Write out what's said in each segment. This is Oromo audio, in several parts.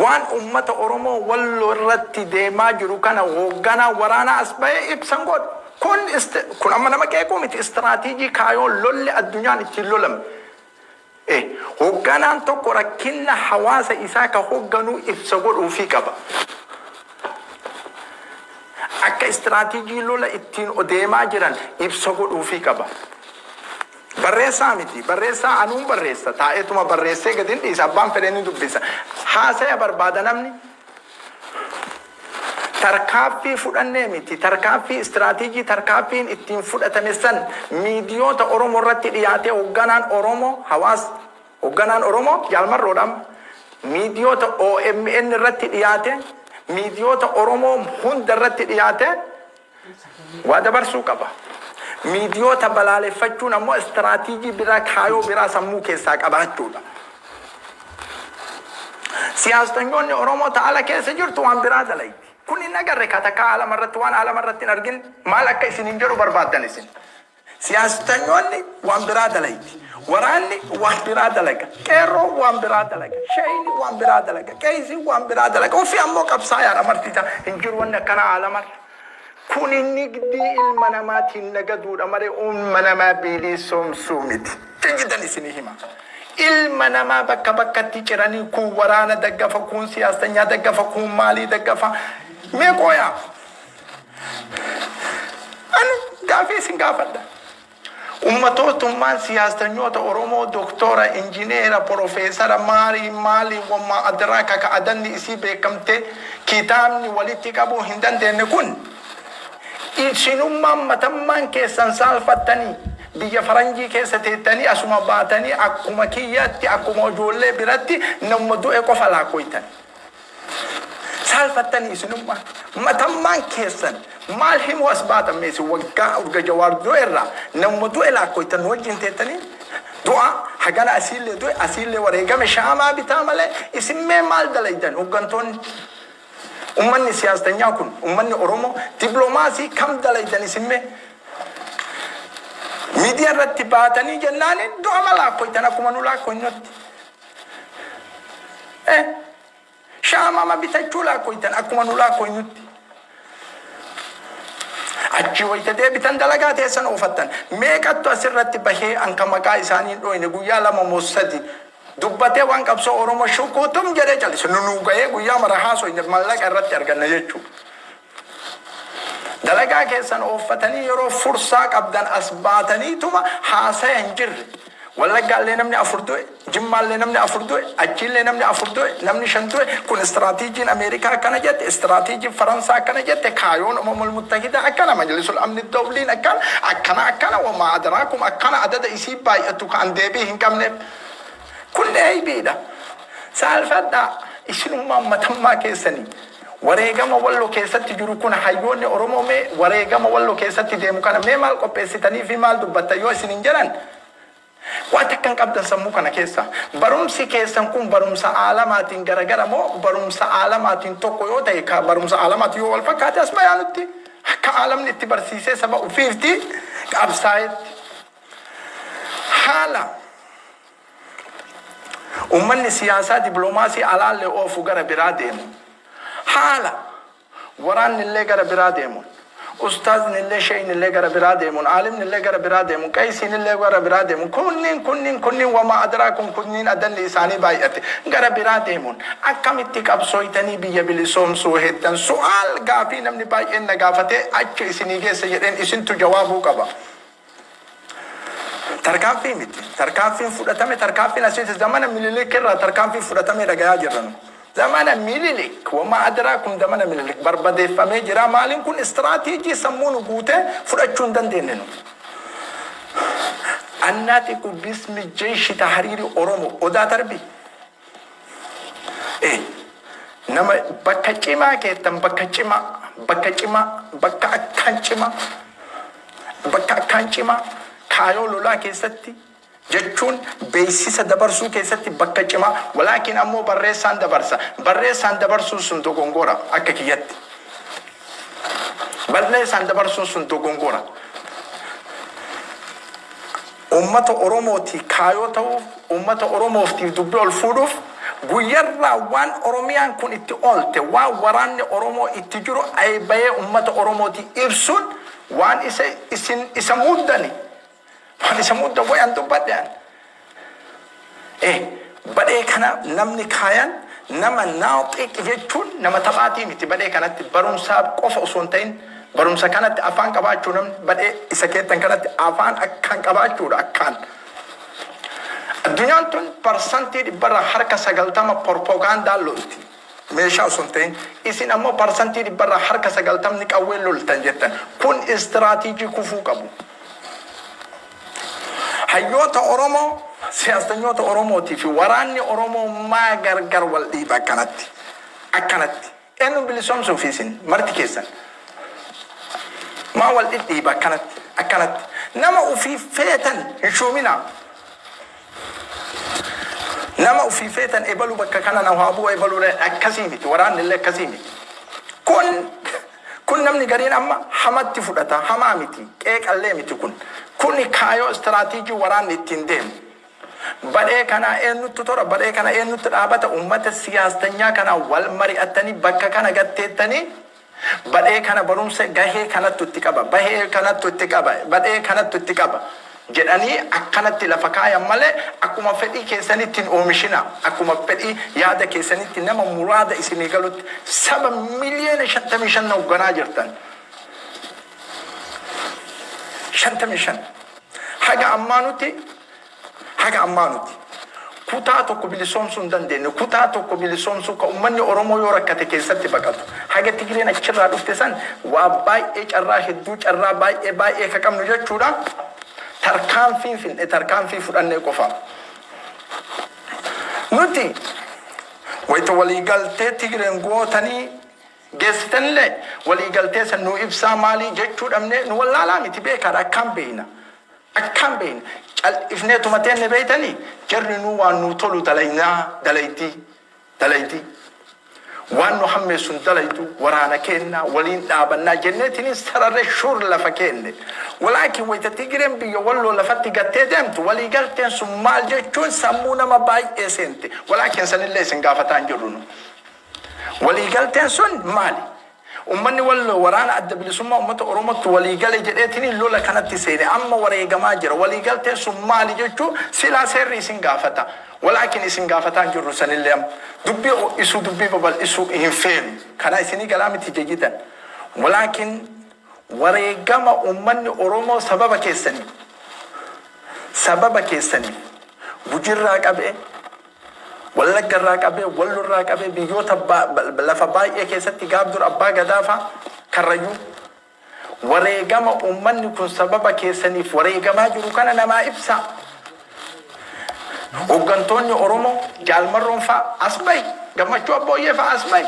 Waan ummata Oromoo Walloo irratti deemaa jiru kana hoogganaa waraanaa as bahee ibsan godhu. Kun kun amma nama qeequu miti, istiraatiijii kaayoon lolli addunyaan ittiin lolame. Hoogganaan tokko rakkinna hawaasa isaa ka hoogganuu ibsa godhuufii qaba. Akka istiraatiijii lola ittiin deemaa jiran ibsa godhuufii qaba. Barreessaa miti. Barreessaa anuun barreessa. Taa'eetuma barreessee gadi hin dhiisa. Abbaan fedhe ni dubbisa. Haasaya barbaada namni. Tarkaaffii fudhannee miti. Tarkaaffii istiraatiijii tarkaaffiin ittiin fudhatame san miidiyoota Oromoo irratti dhiyaatee hoogganaan Oromoo hawaas hoogganaan Oromoo Jaalmarroodhaan miidiyoota OMN irratti dhiyaate, miidiyoota Oromoo hunda irratti dhiyaate waa dabarsuu qaba. Miidiyoota balaaleffachuun ammoo istiraatiijii biraa, kaayoo biraa sammuu keessaa qabaachuudha. Siyaastanyoonni Oromoo ta'ala keessa jirtu waan biraa dalayti. Kun hin agarre ka takka alama irratti, waan alama irratti hin argin maal akka isin hin jedhu barbaaddan isin. Siyaastanyoonni waan biraa dalayti. Waraanni waan biraa dalaga. Qeerroon waan biraa dalaga. Sheeyni waan biraa dalaga. Qeeysiin waan biraa dalaga. Ofii ammoo qabsaayaadha martita. Hin jiru wanni akkanaa alamarra. Kuni nigdii ilma namaatiin nagaduudha malee ilma namaa bilisoomsuu miti. Jijjitan isinii hima. Ilma namaa bakka bakkatti ciranii kun waraana daggafa, kun siyaasanyaa daggafa, kun maalii daggafa. Mee qooyaa. Ani gaafii isin gaafadha. Ummatootummaan siyaasanyoota Oromoo doktora, injineera, profeesara, maarii, maalii, wammaa adraaka ka adanni isii beekamte kitaabni walitti qabuu hin dandeenye kun isinummaan matammaan keessan saalfattanii biyya faranjii keessa teettanii asuma baatanii akkuma kiyyaatti akkuma ijoollee biratti nama du'e qofa laakkoytan. Saalfattanii isinummaan matammaan keessan maal himuu as baatan? Mee isin waggaa urga Jawaar du'e irraa nama du'e laakkoytan nu wajjin teettanii du'a hagana asiillee du'e asiillee wareegame shaamaa bitaa malee isin mee maal dalaydan hooggantoonni? Ummanni siyaastanyaa kun, ummanni Oromoo diploomaasii kam dalaydan isin mee? Miidiyaa irratti baatanii jennaani du'a ma laakkoytan akkuma nu laakkoynutti. Shaamama bitachuu laakkoytan akkuma nu laakkoynutti. Achi wayita deebitan dalagaa teessan oofattan. Meeqattu asirratti bahee anka maqaa isaanii hin dhoyne guyyaa 2 moo 3 dubbatee waan qabsoo Oromoo shukutum jedhee calise. Nu nuu gahee guyyaa mara haasoyne mallaqa irratti arganna jechuudha. Dalagaa keessan ooffatanii yeroo fursaa qabdan as baataniituma haasaya hin jirre. Wallaggaallee namni afur du'e, Jimmaallee namni afur du'e, achiillee namni afur du'e, namni shan du'e. Kun istiraatiijiin Ameerikaa akkana jette, istiraatiijiin Faransaa akkana jette, kaayoon Umamul Muttahidaa akkana, Majlisul Amni Dawliin akkana, akkana akkana, wamaa adraakum akkana adada isii baay'attu kan deebii hin qabneef. Kun eeybiidha. Saalfadhaa, isinummaan matammaa keessanii. Wareegama Wallo keessatti jiru kun, hayyoonni Oromoo mee wareegama Wallo keessatti deemu kana mee maal qopheessitanii fi maal dubbattan yoo isin hin jedhan, waan takka hin qabdan sammuu kana keessa. Barumsi keessan kun barumsa aalamaatiin garagara moo barumsa aalamaatiin tokko yoo ta'e, ka barumsa aalamaatiin yoo wal fakkaate as bayaanutti akka aalamni itti barsiisee saba ofiifti qabsaa'etti. Haala ummanni siyaasaa diploomaasii alaallee oofu gara biraa deemu. Haala waraanni illee gara biraa deemuun, ustaazni illee, sheeyni illee gara biraa deemuun, aalimni illee gara biraa deemuun, qeeysiin illee gara biraa deemuun, kunniin kunniin kunniin wamaa adraa kun kunniin adanni isaanii baay'ate gara biraa deemuun akkamitti qabsooytanii biyya bilisoomsuu heddan? Su'aal gaafii namni baay'een na gaafatee achi isinii geessa jedheen isintu jawaabuu qaba. Tarkaanfii miti. Tarkaanfiin fudhatame, tarkaanfiin asitti zamana Minilik irraa tarkaanfii fudhatamee dhagayaa jirra nu. Zamana Minilik, wama adraa kun zamana Minilik barbadeeffamee jira. Maaliin kun istiraatiijii sammuu nu guutee fudhachuu hin dandeenye nu. Annaatiqu bismi jeeshi tahriiri Oromoo Odaa Tarbii. Nama bakka cimaa keettan, bakka cimaa, bakka cimaa, bakka akkaan cimaa, bakka akkaan cimaa kaayoo lolaa keessatti jechuun beeksisa dabarsuu keessatti bakka cimaa, walaakin ammoo barreessaan dabarsa, barreessaan dabarsuun sun dogongora. Akka kiyyatti barreessaan dabarsuun sun dogongora. Ummata Oromooti kaayoo ta'uuf, ummata Oromooftiif dubbii ol fuudhuuf Guyyarraa waan Oromiyaan kun itti oolte, waan waraanni Oromoo itti jiru bayee ummata Oromooti ibsuun waan isa isin isa muuddani. Waan isa muuddan wayi an dubbadhe an. Badhee kana namni kaayan nama naaxiq jechuun nama taphaatii miti. Badhee kanatti barumsaa qofa osoo hin ta'in, barumsa kanatti afaan qabaachuu, namni badhee isa keettan kanatti afaan akkaan qabaachuudha akkaan. Addunyaan tun 90% propagandaan lolti. Meeshaa osoo hin ta'in. Isin ammoo 90% qawween loltan jettan. Kun istiraatiijii kufuu qabu. Hayyoota Oromoo, siyaastanyoota Oromootii fi waraanni Oromoo maa gargar wal dhiiba akkanatti? Akkanatti. Eenyuun bilisoomsuuf isin marti keessan? Maa wal dhidhiiba akkanatti? Akkanatti. Nama ofii feetan hin shuuminaa. Nama ofii feetan ebalu bakka kana na haa bu'u, ebaluu akkasii miti. Waraanni illee akkasii miti. Kun namni gariin amma hamatti fudhata. Hamaa miti. Qeeqallee miti kun. Kuni kaayoo istiraatiijii waraanni ittiin deemu. Badhee kanaa eenyutti tora, badhee kana eenyutti dhaabata, uummata siyaastanyaa kanaa wal mari'attanii bakka kana gatteettanii, badhee kana barumsa gahee kanattu itti qaba, bahee kanattu itti qaba, badhee kanattu itti qaba jedhanii akkanatti lafa kaayan malee, akkuma fedhii keessanitti hin oomishina. Akkuma fedhii yaada keessanitti nama muraada isinii galutti saba miliyoona 55 hoogganaa jirtan. 55. Haga ammaa nuti kutaa tokko bilisoomsuu hin dandeenye. Kutaa tokko bilisoomsuu ka ummanni Oromoo yoo rakkate keessatti baqatu. Haga Tigireen achirraa dhufte san waa baay'ee, carraa hedduu, carraa baay'ee baay'ee ka qabnu jechuudha. Tarkaanfiin finne, tarkaanfii fudhannee qofa. Nuti wayita waliigaltee Tigireen gootanii geessitanillee, waliigaltee san nu ibsaa maalii jechuu dhabnee, nu wallaalaa miti, beekaadha, akkaan beeyna. Akkaan beeyna. Cal'ifnee tumateenne beeytanii, jarri nu waan nu tolu dalaynaa, dalaydii dalaydii. Waan nu hammeessu hin dalaydu, waraana keenna waliin dhaabannaa jenneetiin sararre shuur lafa keenne. Walaakin wayita Tigireen biyya Walloo lafatti gattee deemtu, waliigalteen sun maal jechuun sammuu nama baay'ee seente. Walaakin sanillee isin gaafataa hin jirru nu. Waliigalteen sun maali? Uummanni Walloo waraana Adda Bilisummaa Uummata Oromootti waliigale jedheetiin lola kanatti seene, amma wareegamaa jira. Waliigalteen sun maali jechuu silaa seerri isin gaafata. Walaakin isin gaafataa hin jirru sanillee amma. Dubbii ho'isuu, dubbii babal'isuu hin feenu. Kana isinii galaa miti jejitan. Walaakin wareegama uummanni Oromoo sababa keessaniif Gujirraa qabee, Wallagga irraa qabee, Wallo irraa qabee, biyyoota lafa baay'ee keessatti gaaf dur abbaa gadaafaa Karrayyuu wareegama uummanni kun sababa keessaniif wareegamaa jiru kana namaa ibsa. Hooggantoonni Oromoo Jaalmarroon fa'aa as bahi, Gammachuu Abbooyyee fa'aa as bahi.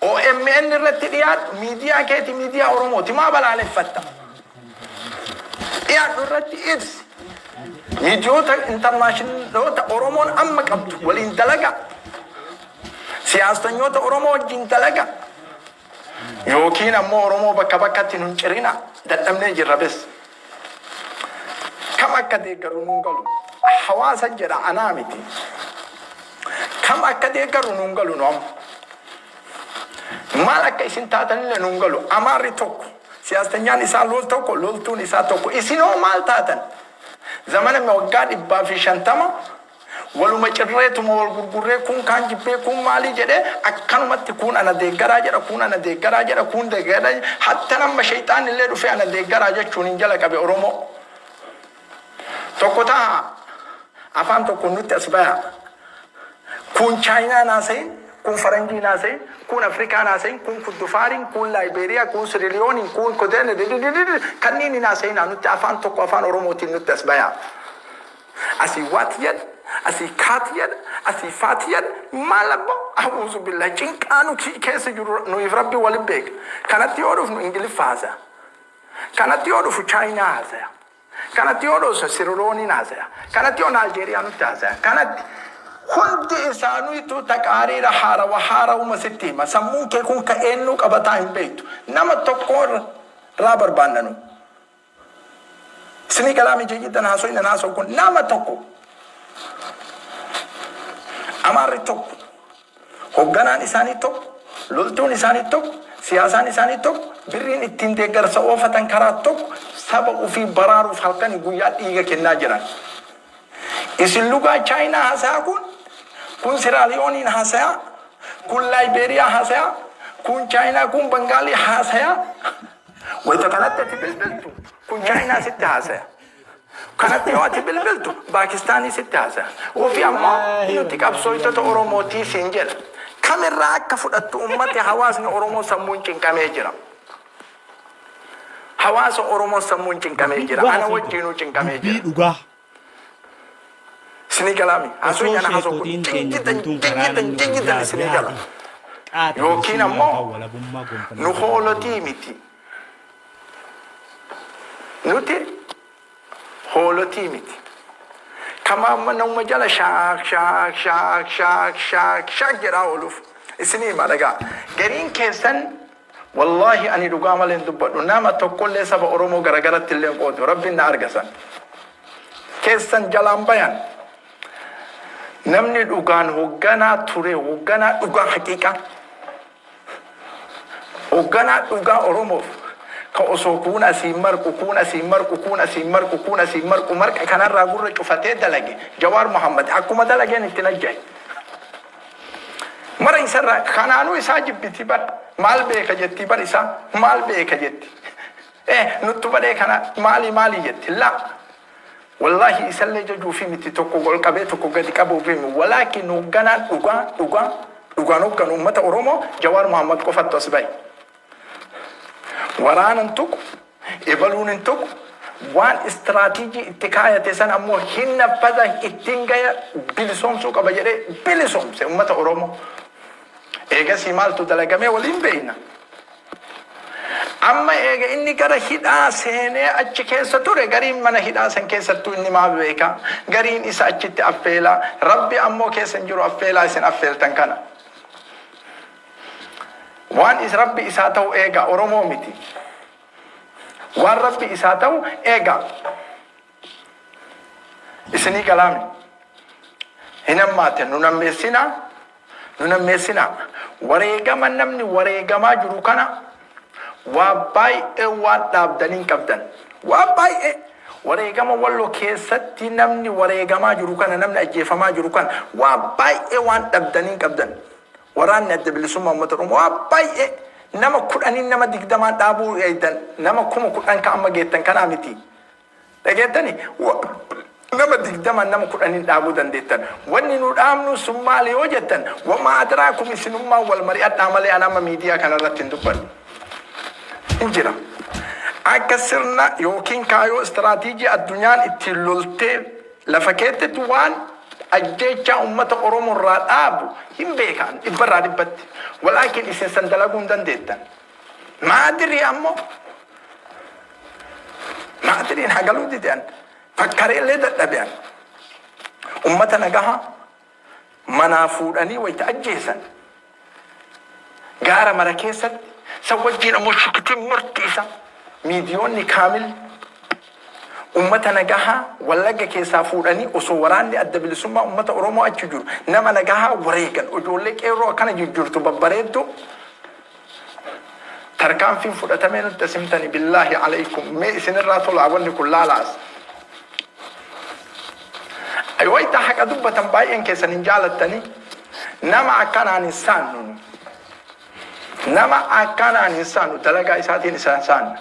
OMN irratti dhiyaadhu, miidiyaa keeti, miidiyaa Oromooti, maa balaaleffatta? Dhiyaadhu, irratti ibsi. Miidiyoota internationaloota Oromoon amma qabdu waliin dalagaa. Siyaastanyoota Oromoo wajjin dalagaa. Yookiin ammoo Oromoo bakka bakkatti nun cirina, dadhabnee jirra bes. Kam akka deeggaru nuun galu. Hawaasa jedha, anaa miti. Kam akka deeggaru nuun galu nu amma. Maal akka isin taatanillee nuun galu. Amaarri tokko. Siyaastanyaan isaa lol tokko, loltuun isaa tokko. Isinoo maal taatan? Zamana waggaa 150 waluma cirreetuma wal gurgurree, kun kaan jibbee, kun maalii jedhee, akkanumatti kun ana deeggaraa jedha, kun ana deeggaraa jedha, kun deeggaraa, hatta nama shayxaan illee dhufee ana deeggaraa jechuun hin jala qabe. Oromoo tokko ta'a, afaan tokko nutti as baya. Kun Chaayinaa naasayin, kun Faranjii naasayin, kun Afrikaa naasayin, kun Kuddufaariin, kun Laayibeeriyaa, kun Siriliyooniin, kun Koteen kanneen naasayin, nutti afaan tokko, afaan Oromootiin nutti as baya. Asii waat jedha, asii kaat jedha, asii faat jedha, maal abbo, a'uuzu billahi, cinqaa nu keessa jiru nuyiif Rabbi walin beeka. Kanatti yoo dhufnu Ingiliffa haasaya. Kanatti yoo dhufu Chaayinaa haasaya. Kanatti yoo dhufu Sirilooniin haasaya. Kanatti yoo Naajeeriyaa nutti haasaya. Kanatti hundi isaaniitu taqaariira haarawa haarawuma sitti hima. Sammuun kee kun ka eenyuu qabataa hin beektu. Nama tokko irraa barbaanna nu. Isinii galaa miti jettan, haasoo inni haasoo kun nama tokko. Amaarri tokko. Hogganaan isaanii tokko, loltuun isaanii tokko, siyaasaan isaanii tokko, birriin ittiin deeggarsa oofatan karaa tokko, saba ofii baraaruuf halkanii guyyaa dhiiga kennaa jiran. Isin lugaa Chaayinaa haasayaa kun, kun Siraaliyooniin haasayaa, kun Laayibeeriyaa haasayaa, kun Chaayinaa, kun Bangaalii haasayaa. Wayita kanatti ati bilbiltu, kun Chaayinaa sitti haasaya. Kanatti yoo ati bilbiltu, Paakistaanii sitti haasaya. Ofii ammoo nuti qabsooytota Oromootii siin jedha. Kamirraa akka fudhattu ummati hawaasni Oromoo sammuun cinqamee jira. Hawaasa Oromoo sammuun cinqamee Dubbii jira. dhugaa Ana haasofte. wajjiinuu cinqamee Dubbii jira. dhugaa. Isinii galaami. Haasoo Osoo yana haasoo kun sheekotiin teenya jinjitan guutuun karaa jinjitan namni jinjitan guyyaa isinii gala. yaadu qaata Yookiin bilisummaa ammoo yookaan walabummaa gonfannee nu jiraachuu hoolotii miti. Nuti hoolotii miti. Kama amma nama jala shaak shaak shaak shaak shaak shaak jedhaa ooluuf isinii hima dhagaa. Gariin keessan, wallaahi ani dhugaa malee hin dubbadhu, nama tokkollee saba Oromoo garagaratti illee hin qoodu, Rabbiin na argasan. Keessan jalaan bayan. Namni dhugaan hoogganaa ture, hoogganaa dhugaa haqiiqaa, hoogganaa dhugaa Oromoof ka osoo kuun asiin marqu, kuun asiin marqu, kuun asiin marqu, kuun asiin marqu, marqa kanarraa gurra cufatee dalage Jawaar Muhammad akkuma dalageen itti najjahe. Mara isarraa kanaanuu isaa jibbiti bar, maal beeka jetti bar, isaa maal beeka jetti. Nuttu badhee kana maali maali jetti la. Wallaahi isallee jajuufi miti, tokko ol qabee tokko gadi qabuufi miti. Walaakin hoogganaan dhugaa dhugaa dhugaan hoogganu uummata Oromoo Jawaar Muhammad qofattu as bahe. Waraanan tuqu, ebaluun hin tuqu, waan istiraatiijii itti kaayate san ammoo hin naffaza, ittiin gaya, bilisoomsuu qaba jedhee bilisoomse uummata Oromoo. Eegasii maaltu dalagamee waliin beeyna. Amma eega inni gara hidhaa seenee achi keessa ture, gariin mana hidhaa san keessattuu inni maal beeka, gariin isa achitti affeelaa, Rabbi ammoo keessa hin jiru affeelaa isin affeeltan kana. Waan is Rabbi isaa ta'u eega, Oromoo miti. Waan Rabbi isaa ta'u eega. Isinii galaami. Hin hammaate, nu nammeessinaa, nu nammeessinaa. Wareegama namni wareegamaa jiru kana waa baay'ee waan dhaabdanii hin qabdan. Waa baay'ee wareegama Walloo keessatti namni wareegamaa jiru kana, namni ajjeefamaa jiru kana waa baay'ee waan dhabdanii hin qabdan. Waraanni Adda Bilisummaa Uummata Oromoo waa baay'ee nama 10n nama 20n dhaabuu eegdan, nama 10,000 ka amma geettan kanaa miti. Dhageettani, nama 20n nama 10n dhaabuu dandeettan. Wanni nu dhaabnu sun maali yoo jettan, wamaa adraakum, isinummaan wal mari'adhaa malee an amma miidiyaa kanarratti hin dubbadhu. Hin jira. Akka sirna yookiin kaayoo istiraatiijii addunyaan ittiin loltee lafa keettetti waan ajjeechaa uummata Oromoo irraa dhaabu hin beekan dhibbarraa dhibbatti. Walaakin isin san dalaguu hin dandeettan. Maadirii ammoo maadiriin hagaluu didean fakkareellee dadhabean ummata nagahaa manaa fuudhanii wayita ajjeesan gaara mara keessatti, san wajjiin ammoo shukitiin marti isa miidiyoonni kaamil ummata nagahaa Wallagga keessaa fuudhanii osoo waraanni Adda Bilisummaa Ummata Oromoo achi jiru nama nagahaa wareegan, ijoollee qeerroo akkana jijjiirtu babbareedduu tarkaanfiin fudhatamee nutti asimtani. Billaahi alaykum, mee isinirraa tolaa wanni kun laalaas. Wayita haqa dubbatan baay'een keessan hin jaalattanii, nama akkanaan hin saannu nu. Nama akkanaan hin saannu, dalagaa isaatiin isaan saanna.